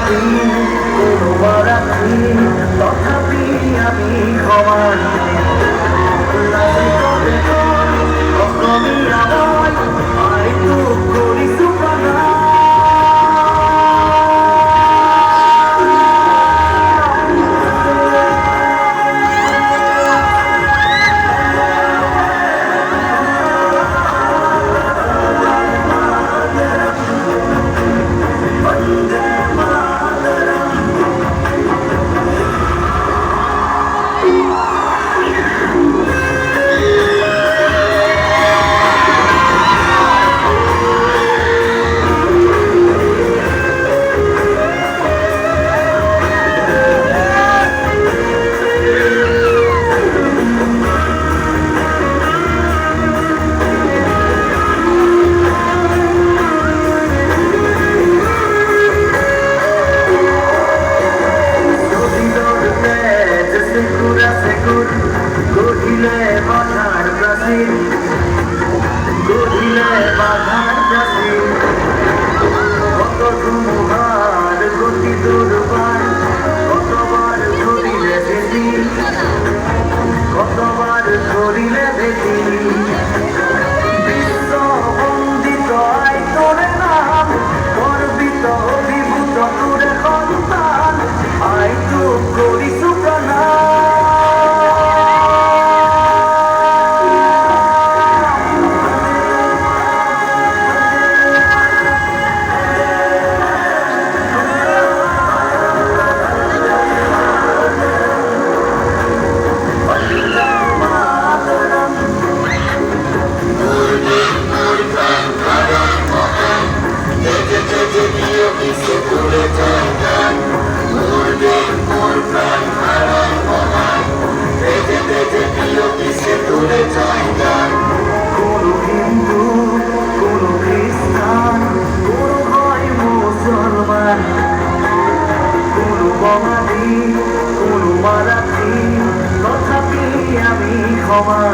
বঙালী, কোনো মাৰাঠী, তথাপি আমি সমান। লাচিতৰে কয়, অসমীয়া মই, আই তোক কৰিছো প্ৰণাম। বন্দে মাতৰম। শ্বহীদৰ তেজ চেকুৰা চেকুৰ গঢ়িলে বাধাৰ প্ৰাচীৰ, গঢ়িলে বাধাৰ প্ৰাচীৰ। কত ধুমুহাৰ গতি দুৰ্বাৰ, কতবাৰ ধৰিলে ভেটি, কতবাৰ ধৰিলে ভেটি। বিশ্ব বন্দিত আই তোৰে নাম, গৰ্বিত অভিভূত তোৰে সন্তান, আই তোক কৰিছো প্ৰণাম। বন্দে মাতৰম। মোৰ দেশ মোৰ প্ৰাণ ভাৰত মহান, তেজে তেজে বিয়পিছে তোৰে জয়গান। মোৰ দেশ মোৰ প্ৰাণ ভাৰত মহান, তেজে তেজে বিয়পিছে তোৰে জয়গান। কোনো হিন্দু, কোনো খ্ৰীষ্টান, কোনো হয় মুসলমান, কোনো বঙালী, কোনো মাৰাঠী, তথাপি আমি সমান।